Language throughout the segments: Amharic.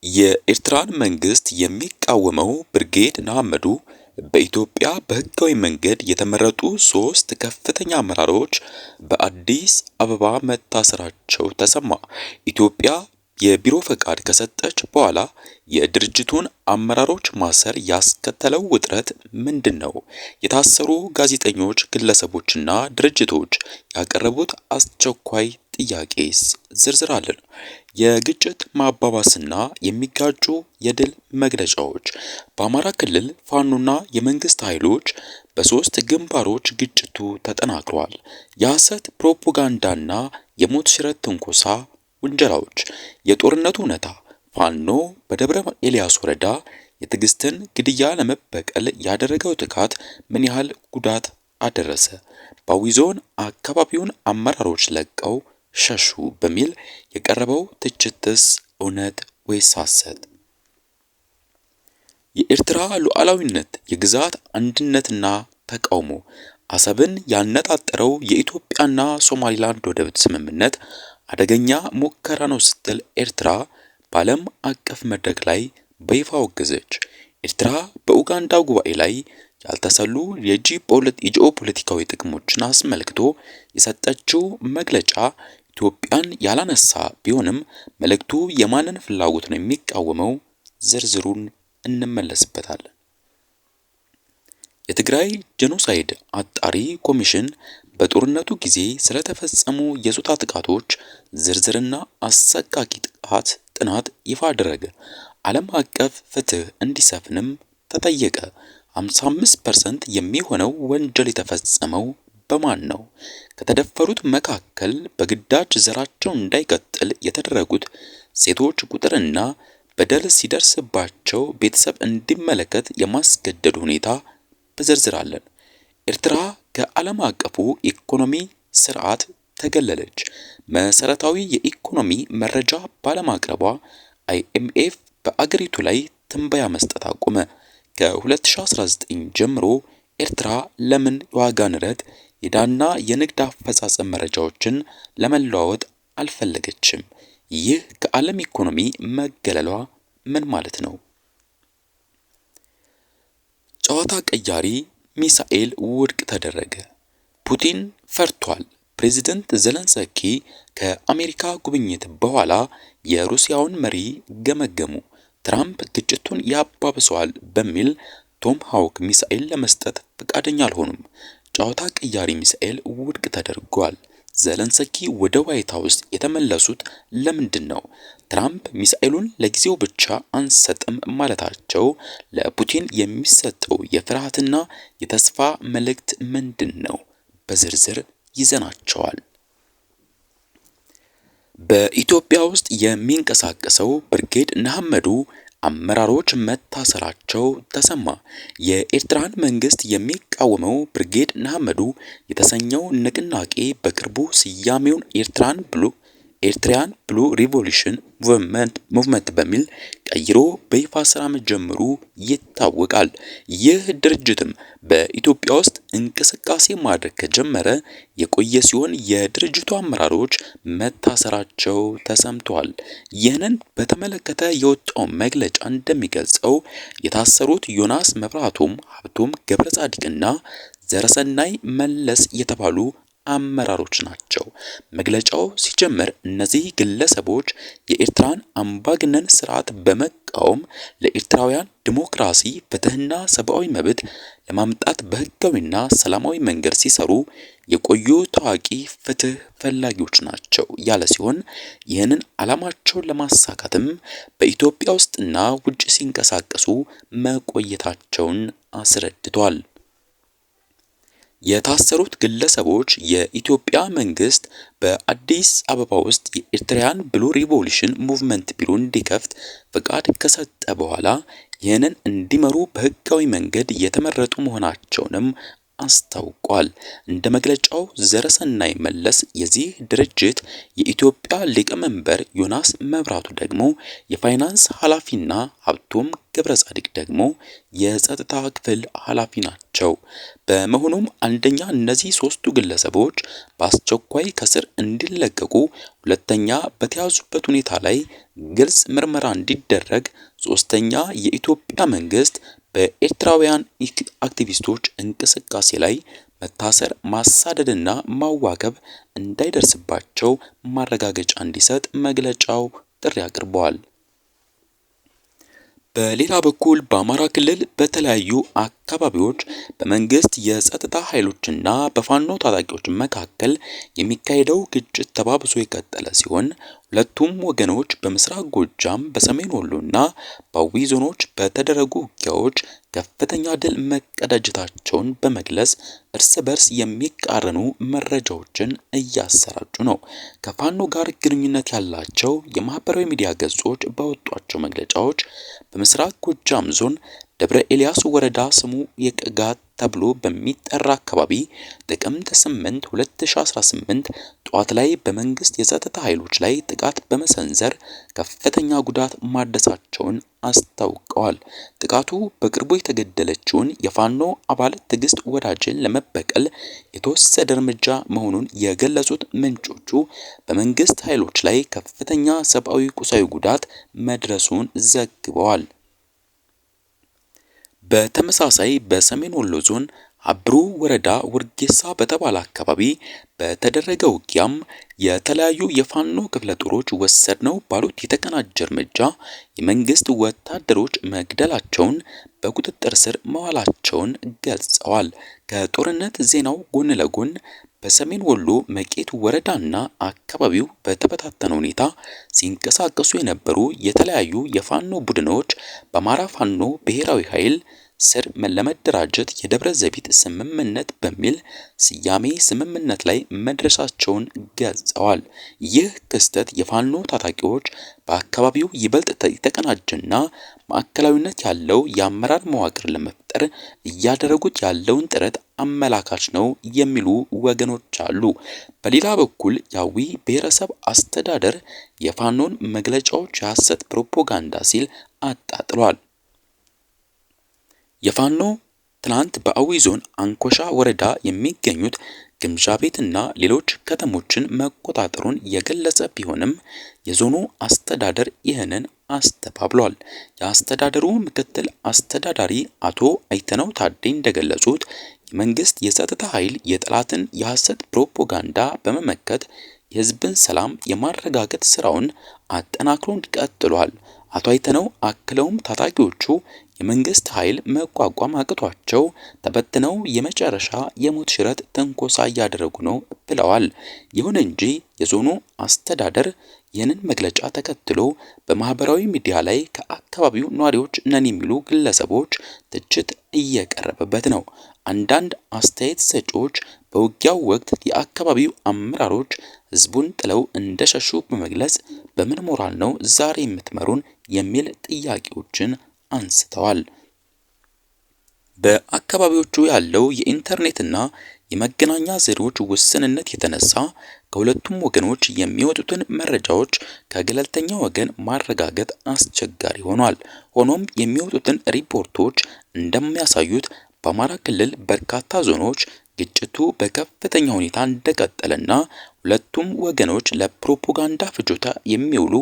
የኤርትራን መንግስት የሚቃወመው ብርጌድ ንሓመዱ በኢትዮጵያ በህጋዊ መንገድ የተመረጡ 3 ከፍተኛ አመራሮች በአዲስ አበባ መታሰራቸው ተሰማ። ኢትዮጵያ የቢሮ ፈቃድ ከሰጠች በኋላ የድርጅቱን አመራሮች ማሰር ያስከተለው ውጥረት ምንድን ነው? የታሰሩ ጋዜጠኞች፣ ግለሰቦችና ድርጅቶች ያቀረቡት አስቸኳይ ጥያቄስ? ዝርዝር አለን። የግጭት ማባባስና የሚጋጩ የድል መግለጫዎች። በአማራ ክልል ፋኖና የመንግስት ኃይሎች በ3 ግንባሮች ግጭቱ ተጠናክሯል። የሐሰት ፕሮፓጋንዳና የሞት ሽረት ትንኮሳ ውንጀላዎች። የጦርነቱ እውነታ። ፋኖ በደብረ ኤልያስ ወረዳ የትዕግስትን ግድያ ለመበቀል ያደረገው ጥቃት ምን ያህል ጉዳት አደረሰ? በአዊ ዞን አካባቢውን አመራሮች ለቀው ሸሹ በሚል የቀረበው ትችትስ እውነት ወይስ ሐሰት? የኤርትራ ሉዓላዊነት፣ የግዛት አንድነትና ተቃውሞ። አሰብን ያነጣጠረው የኢትዮጵያና ሶማሊላንድ ወደብ ስምምነት አደገኛ ሙከራ ነው ስትል ኤርትራ በዓለም አቀፍ መድረክ ላይ በይፋ ወገዘች። ኤርትራ በኡጋንዳ ጉባኤ ላይ ያልተሰሉ የጂኦፖለቲካዊ ጥቅሞችን አስመልክቶ የሰጠችው መግለጫ ኢትዮጵያን ያላነሳ ቢሆንም መልእክቱ የማንን ፍላጎት ነው የሚቃወመው? ዝርዝሩን እንመለስበታለን። የትግራይ ጄኖሳይድ አጣሪ ኮሚሽን በጦርነቱ ጊዜ ስለተፈጸሙ የጾታ ጥቃቶች ዝርዝርና አሰቃቂ ጥቃት ጥናት ይፋ አደረገ። ዓለም አቀፍ ፍትህ እንዲሰፍንም ተጠየቀ። 55% የሚሆነው ወንጀል የተፈጸመው በማን ነው? ከተደፈሩት መካከል በግዳጅ ዘራቸው እንዳይቀጥል የተደረጉት ሴቶች ቁጥርና በደል ሲደርስባቸው ቤተሰብ እንዲመለከት የማስገደድ ሁኔታ በዝርዝር አለን። ኤርትራ ከዓለም አቀፉ ኢኮኖሚ ስርዓት ተገለለች። መሰረታዊ የኢኮኖሚ መረጃ ባለማቅረቧ አይኤምኤፍ በአገሪቱ ላይ ትንበያ መስጠት አቆመ። ከ2019 ጀምሮ ኤርትራ ለምን የዋጋ ንረት፣ የዕዳና የንግድ አፈጻጸም መረጃዎችን ለመለዋወጥ አልፈለገችም? ይህ ከዓለም ኢኮኖሚ መገለሏ ምን ማለት ነው? ጨዋታ ቀያሪ ሚሳኤል ውድቅ ተደረገ። ፑቲን ፈርቷል። ፕሬዚደንት ዘለንስኪ ከአሜሪካ ጉብኝት በኋላ የሩሲያውን መሪ ገመገሙ። ትራምፕ ግጭቱን ያባብሰዋል በሚል ቶማሃውክ ሚሳኤል ለመስጠት ፈቃደኛ አልሆኑም። ጨዋታ ቀያሪ ሚሳኤል ውድቅ ተደርጓል። ዘለንስኪ ወደ ዋይት ሀውስ የተመለሱት ለምንድን ነው? ትራምፕ ሚሳኤሉን ለጊዜው ብቻ አንሰጥም ማለታቸው ለፑቲን የሚሰጠው የፍርሃትና የተስፋ መልእክት ምንድን ነው? በዝርዝር ይዘናቸዋል። በኢትዮጵያ ውስጥ የሚንቀሳቀሰው ብርጌድ ንሓመዱ አመራሮች መታሰራቸው ተሰማ። የኤርትራን መንግስት የሚቃወመው ብርጌድ ንሓመዱ የተሰኘው ንቅናቄ በቅርቡ ስያሜውን Eritrean Blue Revolution Movement በሚል ቀይሮ በይፋ ስራ መጀመሩ ይታወቃል። ይህ ድርጅትም በኢትዮጵያ ውስጥ እንቅስቃሴ ማድረግ ከጀመረ የቆየ ሲሆን የድርጅቱ አመራሮች መታሰራቸው ተሰምቷል። ይህንን በተመለከተ የወጣው መግለጫ እንደሚገልጸው የታሰሩት ዮናስ መብራቱም፣ ሀብቶም ገብረጻዲቅና ዘረሰናይ መለስ የተባሉ አመራሮች ናቸው። መግለጫው ሲጀምር እነዚህ ግለሰቦች የኤርትራን አምባገነን ስርዓት በመቃወም ለኤርትራውያን ዲሞክራሲ፣ ፍትህና ሰብአዊ መብት ለማምጣት በህጋዊና ሰላማዊ መንገድ ሲሰሩ የቆዩ ታዋቂ ፍትህ ፈላጊዎች ናቸው ያለ ሲሆን ይህንን ዓላማቸውን ለማሳካትም በኢትዮጵያ ውስጥና ውጭ ሲንቀሳቀሱ መቆየታቸውን አስረድቷል። የታሰሩት ግለሰቦች የኢትዮጵያ መንግስት በአዲስ አበባ ውስጥ የ Eritrean Blue Revolution Movement ቢሮ እንዲከፍት ፈቃድ ከሰጠ በኋላ ይህንን እንዲመሩ በህጋዊ መንገድ የተመረጡ መሆናቸውንም አስታውቋል። እንደ መግለጫው ዘረሰናይ መለስ የዚህ ድርጅት የኢትዮጵያ ሊቀመንበር፣ ዮናስ መብራቱ ደግሞ የፋይናንስ ኃላፊና ሀብቶም ገብረ ጻድቅ ደግሞ የጸጥታ ክፍል ኃላፊ ናቸው። በመሆኑም አንደኛ እነዚህ ሶስቱ ግለሰቦች በአስቸኳይ ከስር እንዲለቀቁ፣ ሁለተኛ በተያዙበት ሁኔታ ላይ ግልጽ ምርመራ እንዲደረግ፣ ሶስተኛ የኢትዮጵያ መንግስት በኤርትራውያን አክቲቪስቶች እንቅስቃሴ ላይ መታሰር፣ ማሳደድና ማዋከብ እንዳይደርስባቸው ማረጋገጫ እንዲሰጥ መግለጫው ጥሪ አቅርበዋል። በሌላ በኩል በአማራ ክልል በተለያዩ አካባቢዎች በመንግስት የጸጥታ ኃይሎችና በፋኖ ታጣቂዎች መካከል የሚካሄደው ግጭት ተባብሶ የቀጠለ ሲሆን ሁለቱም ወገኖች በምስራቅ ጎጃም፣ በሰሜን ወሎና በአዊ ዞኖች በተደረጉ ውጊያዎች ከፍተኛ ድል መቀዳጀታቸውን በመግለጽ እርስ በርስ የሚቃረኑ መረጃዎችን እያሰራጩ ነው። ከፋኖ ጋር ግንኙነት ያላቸው የማህበራዊ ሚዲያ ገጾች ባወጧቸው መግለጫዎች በምስራቅ ጎጃም ዞን ደብረ ኤልያስ ወረዳ ስሙ የቀጋ ተብሎ በሚጠራ አካባቢ ጥቅምት 8 2018 ጠዋት ላይ በመንግስት የጸጥታ ኃይሎች ላይ ጥቃት በመሰንዘር ከፍተኛ ጉዳት ማድረሳቸውን አስታውቀዋል። ጥቃቱ በቅርቡ የተገደለችውን የፋኖ አባል ትዕግስት ወዳጅን ለመበቀል የተወሰደ እርምጃ መሆኑን የገለጹት ምንጮቹ በመንግስት ኃይሎች ላይ ከፍተኛ ሰብአዊ፣ ቁሳዊ ጉዳት መድረሱን ዘግበዋል። በተመሳሳይ በሰሜን ወሎ ዞን አብሩ ወረዳ ውርጌሳ በተባለ አካባቢ በተደረገ ውጊያም የተለያዩ የፋኖ ክፍለ ጦሮች ወሰድነው ባሉት የተቀናጀ እርምጃ የመንግስት ወታደሮች መግደላቸውን፣ በቁጥጥር ስር መዋላቸውን ገልጸዋል። ከጦርነት ዜናው ጎን ለጎን በሰሜን ወሎ መቄት ወረዳና አካባቢው በተበታተነ ሁኔታ ሲንቀሳቀሱ የነበሩ የተለያዩ የፋኖ ቡድኖች በአማራ ፋኖ ብሔራዊ ኃይል ስር ለመደራጀት የደብረ ዘቢጥ ስምምነት በሚል ስያሜ ስምምነት ላይ መድረሳቸውን ገልጸዋል። ይህ ክስተት የፋኖ ታጣቂዎች በአካባቢው ይበልጥ የተቀናጀና ማዕከላዊነት ያለው የአመራር መዋቅር ለመፍጠር እያደረጉት ያለውን ጥረት አመላካች ነው የሚሉ ወገኖች አሉ። በሌላ በኩል የአዊ ብሔረሰብ አስተዳደር የፋኖን መግለጫዎች የሐሰት ፕሮፓጋንዳ ሲል አጣጥሏል። የፋኖ ትናንት በአዊ ዞን አንኮሻ ወረዳ የሚገኙት ግምጃ ቤትና ሌሎች ከተሞችን መቆጣጠሩን የገለጸ ቢሆንም የዞኑ አስተዳደር ይህንን አስተባብሏል። የአስተዳደሩ ምክትል አስተዳዳሪ አቶ አይተነው ታዴ እንደገለጹት የመንግስት የጸጥታ ኃይል የጠላትን የሐሰት ፕሮፓጋንዳ በመመከት የህዝብን ሰላም የማረጋገጥ ስራውን አጠናክሮ ቀጥሏል። አቶ አይተነው አክለውም ታጣቂዎቹ የመንግስት ኃይል መቋቋም አቅቷቸው ተበትነው የመጨረሻ የሞት ሽረት ትንኮሳ እያደረጉ ነው ብለዋል። ይሁን እንጂ የዞኑ አስተዳደር ይህንን መግለጫ ተከትሎ በማህበራዊ ሚዲያ ላይ ከአካባቢው ነዋሪዎች ነን የሚሉ ግለሰቦች ትችት እየቀረበበት ነው። አንዳንድ አስተያየት ሰጪዎች በውጊያው ወቅት የአካባቢው አመራሮች ህዝቡን ጥለው እንደሸሹ በመግለጽ በምን ሞራል ነው ዛሬ የምትመሩን የሚል ጥያቄዎችን አንስተዋል። በአካባቢዎቹ ያለው የኢንተርኔትና የመገናኛ ዘዴዎች ውስንነት የተነሳ ከሁለቱም ወገኖች የሚወጡትን መረጃዎች ከገለልተኛ ወገን ማረጋገጥ አስቸጋሪ ሆኗል። ሆኖም የሚወጡትን ሪፖርቶች እንደሚያሳዩት በአማራ ክልል በርካታ ዞኖች ግጭቱ በከፍተኛ ሁኔታ እንደቀጠለና ሁለቱም ወገኖች ለፕሮፓጋንዳ ፍጆታ የሚውሉ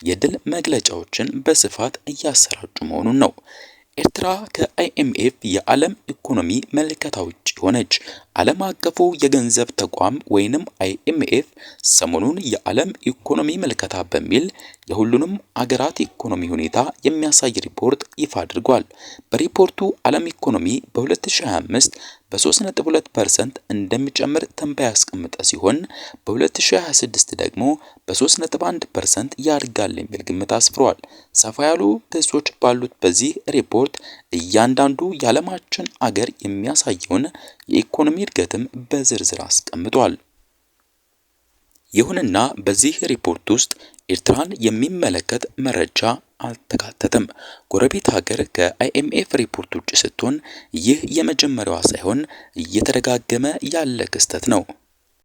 የድል መግለጫዎችን በስፋት እያሰራጩ መሆኑን ነው። ኤርትራ ከአይኤምኤፍ የዓለም ኢኮኖሚ መልከታ ውጭ ሆነች። ዓለም አቀፉ የገንዘብ ተቋም ወይንም አይኤምኤፍ ሰሞኑን የዓለም ኢኮኖሚ መልከታ በሚል የሁሉንም አገራት ኢኮኖሚ ሁኔታ የሚያሳይ ሪፖርት ይፋ አድርጓል። በሪፖርቱ ዓለም ኢኮኖሚ በ2025 በ3.2% እንደሚጨምር ትንበያ ያስቀመጠ ሲሆን በ2026 ደግሞ በ3.1% ያድጋል የሚል ግምት አስፍሯል። ሰፋ ያሉ ገጾች ባሉት በዚህ ሪፖርት እያንዳንዱ የዓለማችን አገር የሚያሳየውን የኢኮኖሚ እድገትም በዝርዝር አስቀምጧል። ይሁንና በዚህ ሪፖርት ውስጥ ኤርትራን የሚመለከት መረጃ አልተካተተም። ጎረቤት ሀገር ከአይኤምኤፍ ሪፖርት ውጭ ስትሆን ይህ የመጀመሪያዋ ሳይሆን እየተደጋገመ ያለ ክስተት ነው።